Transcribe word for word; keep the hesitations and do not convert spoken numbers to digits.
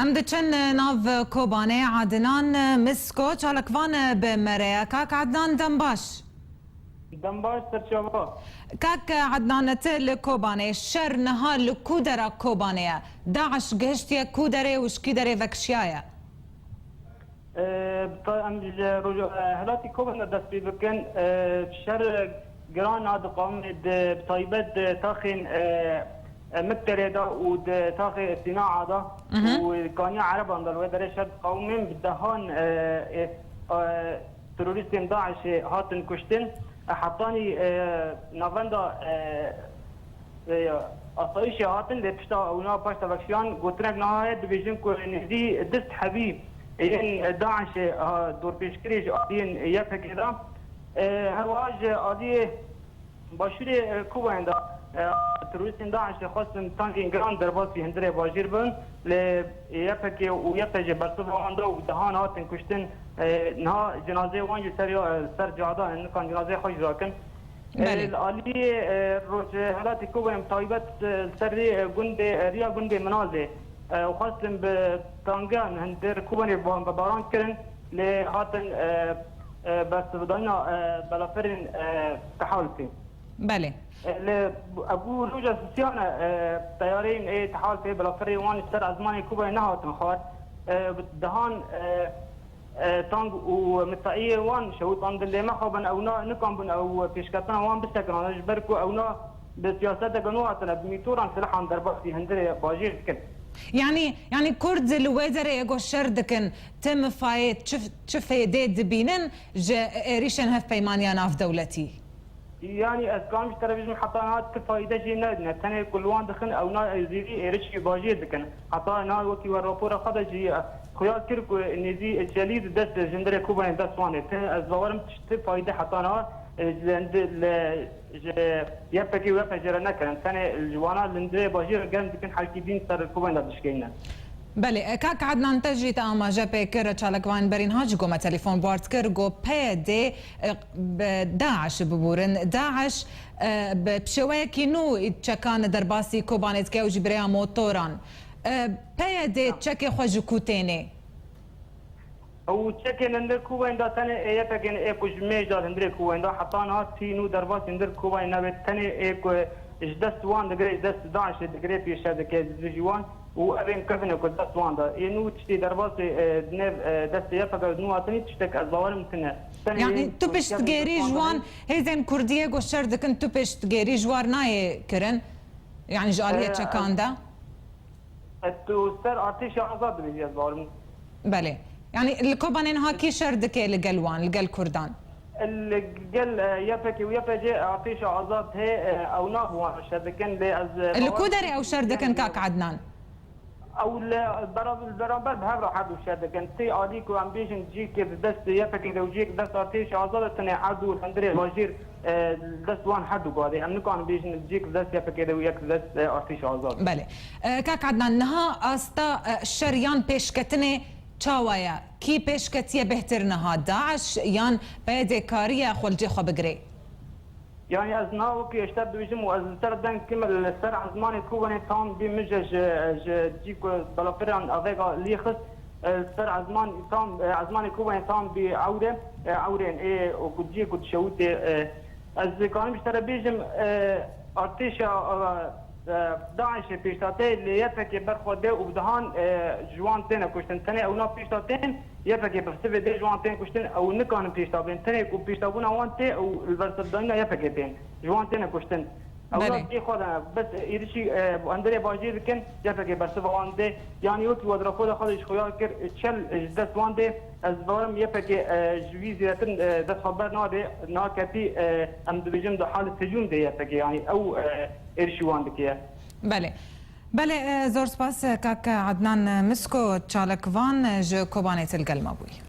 Em diçin nav Kobanê. Adnan Misko, çalakvan, bi me re ye. Kak Adnan, dem baş. Dem baş, serçava. Kak Adnan, tu li Kobanê, şer niha li ku dera Kobanê ye? DAIŞ gihiştiye ku derê û ji kî derê vekişiyaye? E, bi ta-, em ji roja, e, hilatî Kobanê dest pê bikin. E, şer giran a diqewimê di, bi taybet di taxên, e, e, Mikterê de û di taxê Sînaa de Mhm. û kaniya Ereban de li wê derê şer diqewimên bi dehan, e, e, e, terorîstên DAIŞê hatin kuştin. E, hetanî, e, navenda, e, e, asayîşê hatin lê pişta ewna paşta vekşiyan gotinek niha heye, dibêjin ku nêzî du sed hebî yên DAIŞê, ha, dorpêçkirî ji aliyên Y P G de. E, her wiha ji aliyê Başûrê, e, Kobanê de, e, terorîstên DAIŞê xwestin tankên giran derbasî hundirê bajêr bin, lê Y P G û Y P G bersiva wan da û dehan hatin kuştin. E, niha cenazeyê wan jî ser ya, e, ser cada ne, nikan cenazeyê xwe jî rakin. E, Belê. Li aliyê, e, rojhilatê Kobanê bi taybet, e, li ser rê, e, gundê, e, riya gundê Minazê, e, xwestin bi tangan hundir Kobanê bom-, bombebaran kirin, lê hatin, e, e, bersivdayîna, e, balafirên, e, Tehalfê. Belê. E, li, ev bû roja sisiyan e, e, teyareyên ê Tehalfê balafirê wan ji ser ezmanê Kobanê nehatin xwar. E, bi dehan, e, e, tank û mitsaiyê wan şewitandin, lê mexabin ewna nikandibûn ew pêşketina wan bisekirin, ji ber ku ewna bi siyaseteke nû hatine, bi mîtoran silahan derbasî hundirê bajêr dikin. Yanî, yanî Kurd li wê derê êgo şer dikin, ti mifayê çi, çi fêdê dibînin ji êrîşên hevpeymaniya navdewletî? Yanî ez karim ji te re bêjim, heta niha ti fayde jê nedine. Tenê ku li wan dixin, ewna zêdî êrişî bajêr dikin. Heta niha wekî we rapora xwe de jî, e, xuya kir ku nêzî çelî di dest ji hundirê Kobanê dest wan e. Ti, ez bawerim ti fayde heta niha, e, ji, li, ji Y P G û Y P G re nekirin. Tenê ji wana li hundirê bajêr germ dikin, helkî din ser Kobanê de dişkeyne. Belê, e, kak Adnan, te jî te amaje pê kir, çalakvanên berîn ha jî ku me telefon bi we re dikir, got P Y D, e, bi DAIŞ bibûrin. DAIŞ, e, bi, bi şêweyekî nû çekan derbasî Kobanê dike û jî bi rêya motoran. E, P Y D Tamam. çekê xwe ji ku tênê? Ew çekên li hundir Kobanê de tenê ê Y P G'ê ne, ê ku ji mêj de li hundirê Kobanê de, heta niha tî nû derbasî hundir Kobanê nebe, tenê ê ku ji dest wan digire, ji dest DAIŞê digire, pêşe dike dijî wan û ev ên kevine ku dest wan de. Ê nû tiştê derbasê, e, di nêv, e, destê Y P G nû hatinî tiştek ez bawerim tune. Tenê Yanî ê tu ku piştgêrî ji wan, hêzên Kurdiyê ku şer dikin, tu piştgêrî ji wan nayê kirin? Yanî ji aliyê E, çekan de? E, tu ser artêşa azad dibêjî, ez bawerim. Belê. Yanî li Kobanê niha kî şer dike li gel wan, li gel Kurdan? Li gel, e, Y P G û Y P G artêşa azad heye, e, ew nav wan şer dikin, lê ez, e, Li ku bawerim derê ew şer dikin, kak Adnan? Ew li bera-, li beraber bi hev re her du şer dikin. Tê alî ku em bêjin cîkê di dest Y P G de û cîkê di dest artêşa azad de, tenê her du li hundirê bajêr, e, li dest wan her du gadê. Em nikarin bêjin cîk li dest Y P G de û yek li dest, e, artêşa azad. Belê. E, kak Adnan, niha asta, e, şer yan pêşketinê çawa ye? Kî pêşketiye bêhtir niha? DAIŞ yan P Y D kariye xwe li cê xwe bigire? Yanî ez niha wekî ji te dibêjim û ez li ser deng kim, li ser ezmanê Kobanê tam bî min ji, ji, ji cî ku belafiran avêga lî xist, e, li ser ezman tam, e, ezmanê Kobanê tam bî ewre, e, ewrên ê û ku cî ku dişewitê, e, ez dikarim ji te re bêjim, e, artêşa, e, e, DAIŞê pêşdatê li Y P G berxwe de û bi dehan, e, ji wan têne kuştin. Tenê ewna pêşdatên Y P G bi sivê dê ji wan tên kuştin, ew nikarin pêşda bên. Tenê ku pêşdabûna wan tê, ew li bersivdayîna Y P G tên. Ji wan têne kuştin. Ew Belê. rastî xwe de bes êrişî, e, hundirê bajêr dikin, Y P G bersiva wan dê. Yanî wekî we di raporda xwe de ji xuya kir, çel ji dest wan dê. Ez bawerim Y P G, e, ji wî zêdetir, e, dest xwe bernade. Naketî, e, em dibêjin di halê hicûm de Y P G. Yanî ew, e, êrişî wan dike. Belê. Belê, e, zor spas, e, kak Adnan Misko, çalakvan, e, ji Kobanê til gel me bûyî.